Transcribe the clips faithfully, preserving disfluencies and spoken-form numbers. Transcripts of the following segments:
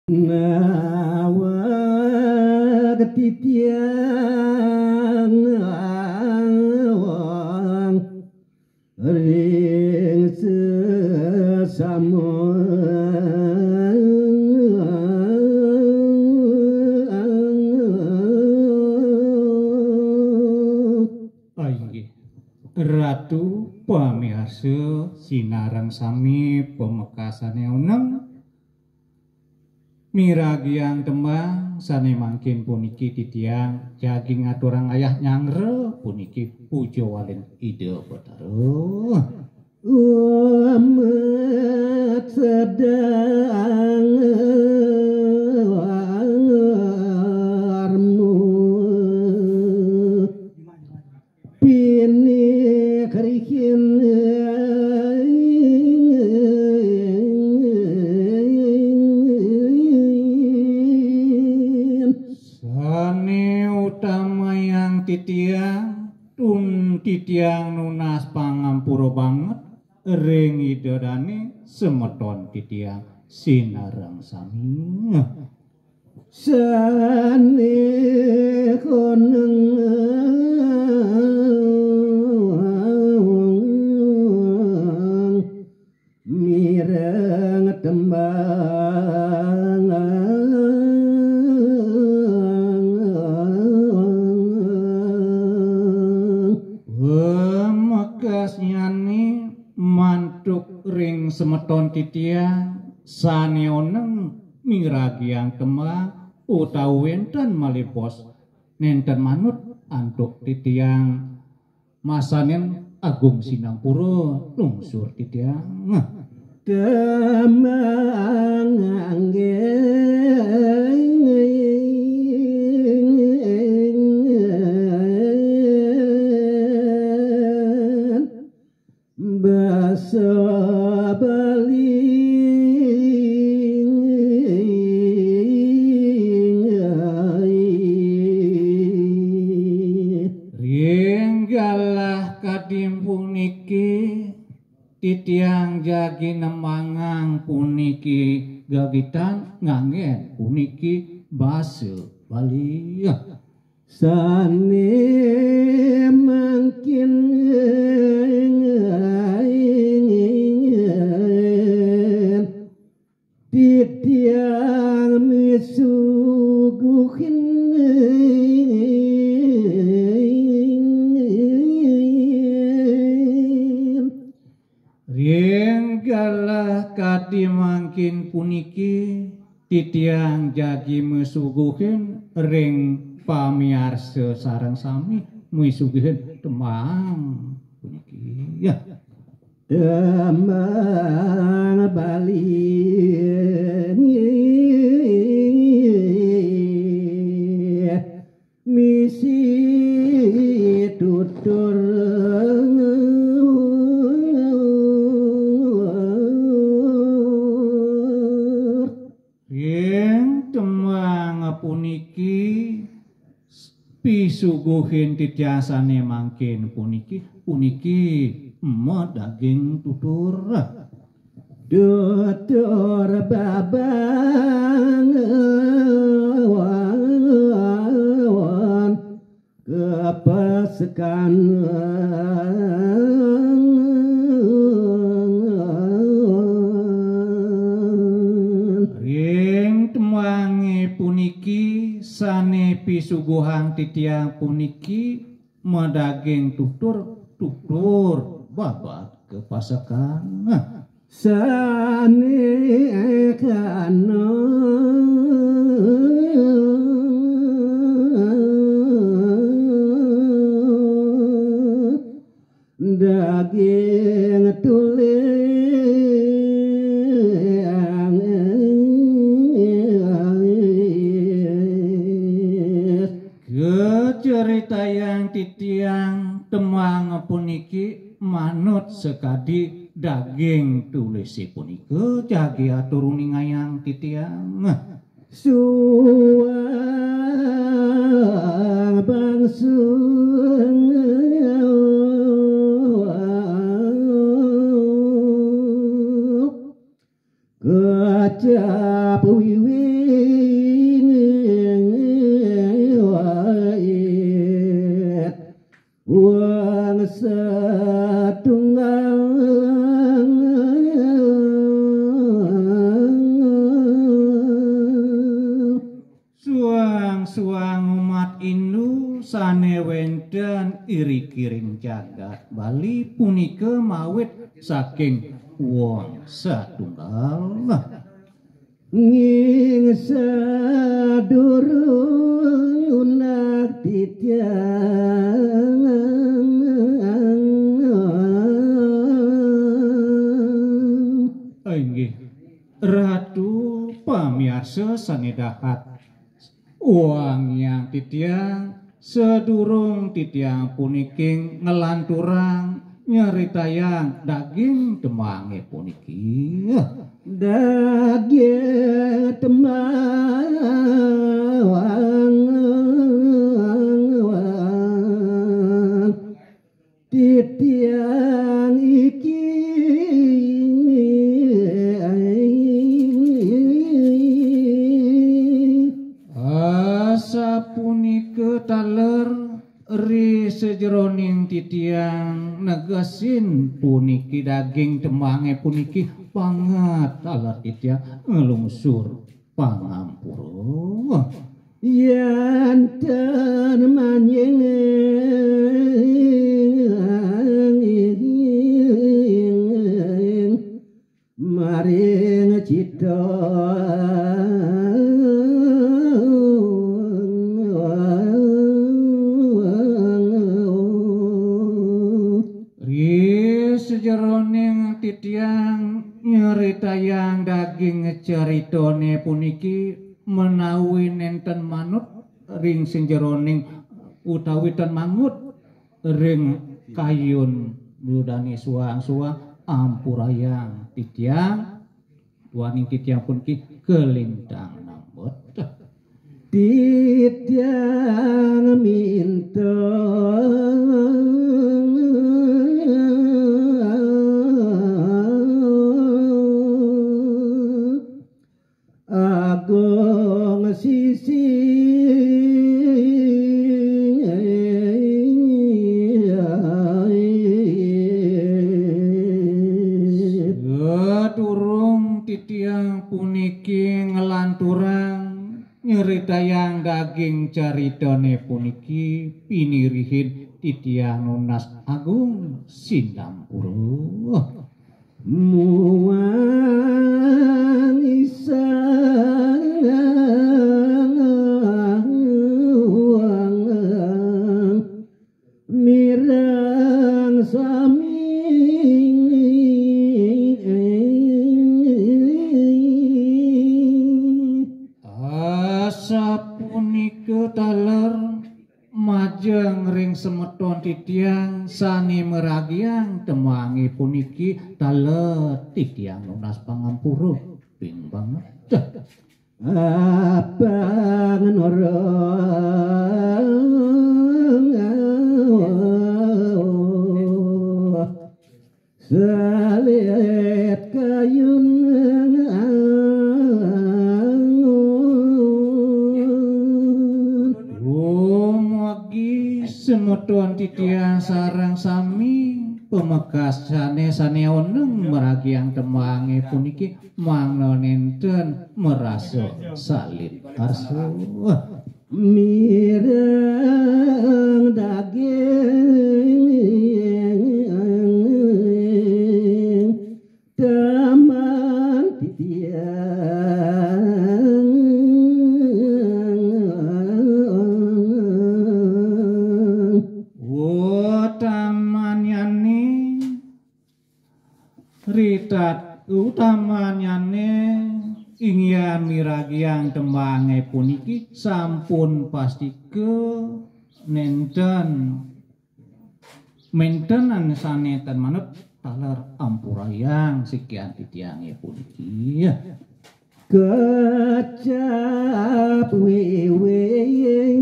Nawag titiang ring sesama. Inggih. Ratu pamiarsa sinareng sami pamekasane oneng. Miragiang tembang sane mangkin puniki titiang jagi ngaturang ayah nyanggra puniki puja walin Ida Betara. Umat sedang armu pinikrihin. Sane utamayang titiang, tun titiang nunas pangampura banget ring Ida Dane semeton titiang sinareng sami. Sane koneng mireng tembang. Wemekasnyane mantuk ring semeton titiang sane oneng miragiang tembang utawi wenten malih bos nenten manut antuk titiang masanin agung sinampura lungsur titiang. Tembang anggen basa Bali. Ring galah kadim puniki titiang jagi nembangang puniki gegitan nganggen puniki basa Bali. Sane mangkin titiang misuguhin ring galah kadi mangkin puniki titiang jagi misuguhin ring pamiarsa sareng sami misuguhin tembang puniki. Ya. Tembang Bali misi tutur. Ring tembang puniki pisuguhin titiasane mangkin puniki, puniki madaging tutur. Tutur babang kepasekan. Ring tembange puniki sane pisuguhang titiang puniki madaging tutur, tutur babat kepasekan. Sane kana daging tulang. Kacaritayang titiang tembang puniki manut sakadi daging tulise punika jagi atur uningayang titiang. Suang bangsu kecap wiwit. sané wénten irikiring jagat Bali punika mawit saking wong satunggal. Nging sadurung unat titiang. Inggih, Ratu pamiarsa sané dahat. Wangiang titiang, sadurung titiang puniki nglanturang nyeritayang daging tembangé puniki. Daging tembang titiang iki. Asapunika taler ri sajeroning titiang negesin puniki daging tembangé puniki banget taler titiang nglungsur pangampura. Yén ten manjing maring cita. Ri sajeroning titiang nyeritayang daging caritané puniki, menawi nénten manut ring sajeroning utawi ten manut ring kayun yudane suang-suang, ampurayang titiang, duaning titiang puniki kalintang nambet. Titiang minta agung sisi. Sadurung titiang puniki nglanturang nyeritayang daging caritane puniki, pinirihin titiang nunas agung sinampura. Muang isang mirang sami. Asapunika taler majeng ring semeton titiang sane meragiang tembange puniki, taler titiang nunas pangampura ping banget. Apang norong salit kayun angun. Dumugi semeton titiang sareng sami pamekasane sane oneng meragiang tembange puniki, mangda nenten merasa salit arsa. Mireng daging teman titiang. Utamanyane ritat, utamanyane inggian miragiang tembange puniki sampun pastika nenten, menten ane sane tan manut taler ampurayang sikian titiange puniki. Kecap wiwit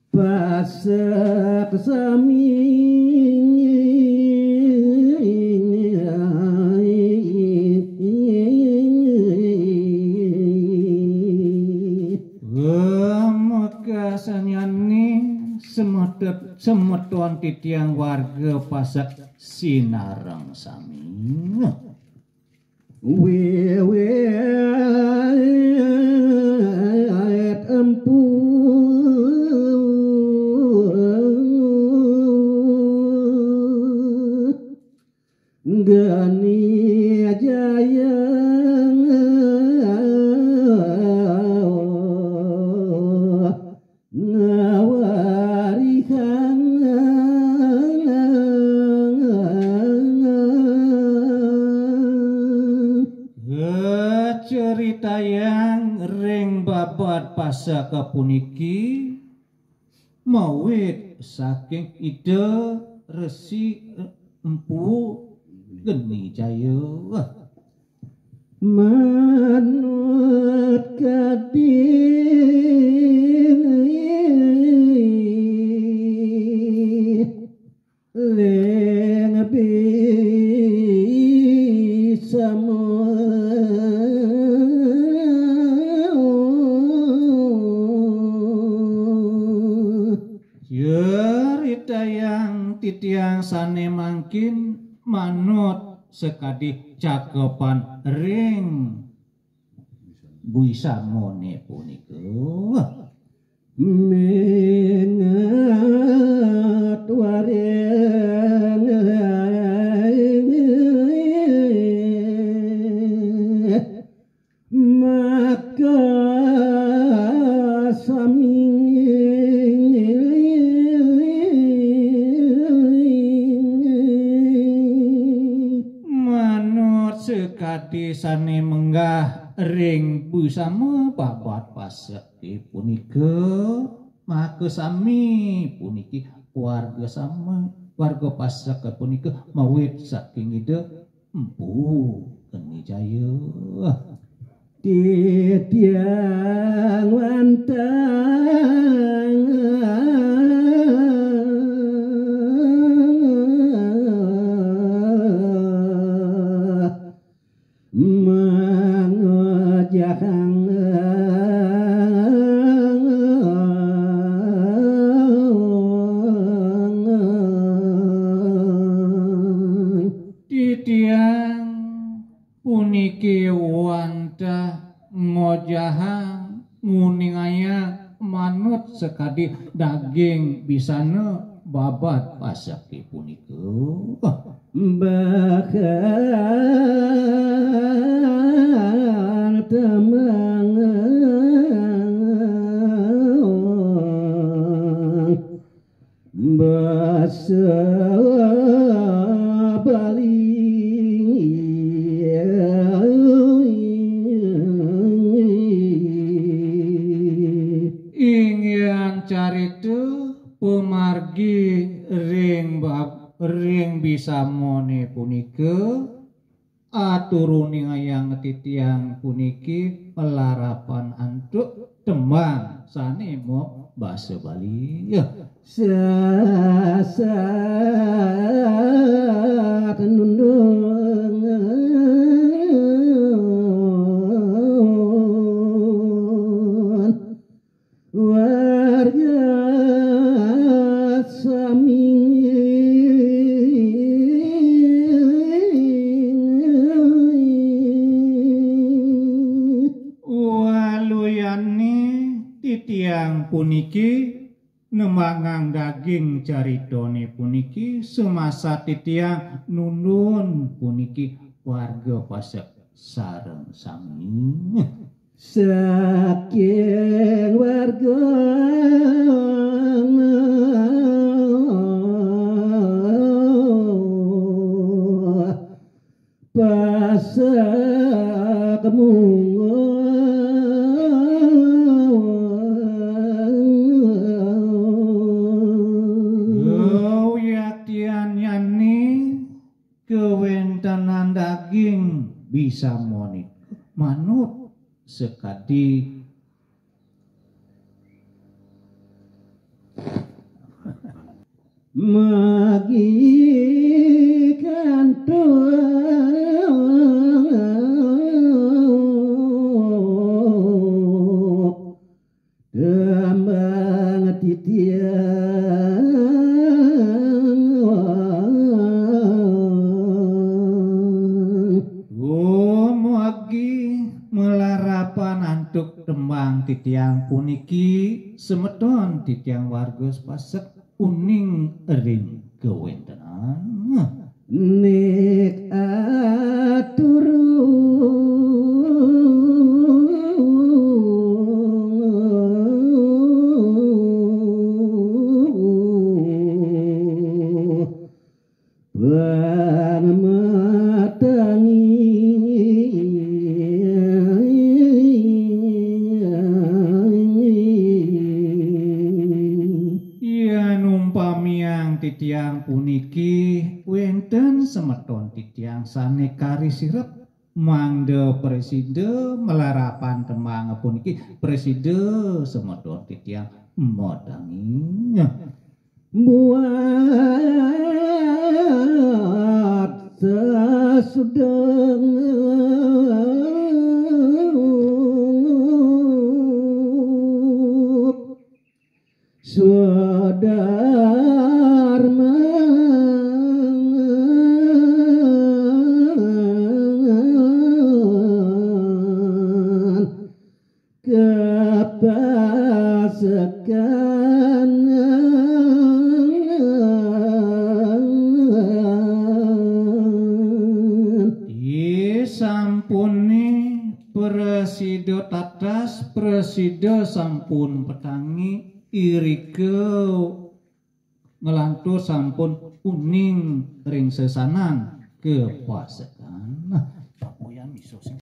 pasek sami. Pamekasanyane semetet-, semeton titiang warga pasek sinareng sami. Wiwit empu geni jaya ngawarihang. Kacaritayang ring babad pasaka puniki, mawit saking Ida Resi Empu Geni Jaya. Manut kadi ling bisama. Caritayang titiang sane mangkin manut sakadi cakepan ring bisamane punika. Mingat waring maka sami. Manut sakadi sane menggah ring bisama babad pasaka punika, maka sami puniki warga sama, warga pasaka punika mawit saking Ida Empu Geni Jaya. Titiang wantah mangejahang. Titiang puniki wantah ngojahang nguningayang manut sakadi daging bisana babad pasaka punika. Bakal tamang basa Bali. Inggihan carita pamargi ring bab-, ring bisamane punika, aturuningayang titiang puniki malarapan antuk tembang sane mok basa Bali. Sasat nundung warga sami. Waluyane titiang puniki nemangang daging caritane puniki, sumasa titiang nundun puniki warga pasek sareng sami. Saking warga pasek mungguh. Gawiaktian nyane kawentenan daging bisamane manut sakadi magi kantuk tembang titiang. Om titiang puniki semeton titiang warga sepasek uning ring kawentenan. Nik aturung pamatangi. Yan umpamiang titiang puniki wenten semeton titiang sane kari sirep, mangda presida malarapan tembang puniki, presida semeton titiang matangi. Buat sesudeng sudarman kapasekan. Di sampune presida tatas, presida sampun petangi, irika nglantur sampun uning ring sesanan kapasekan. Nah, Pak Boyan miso sing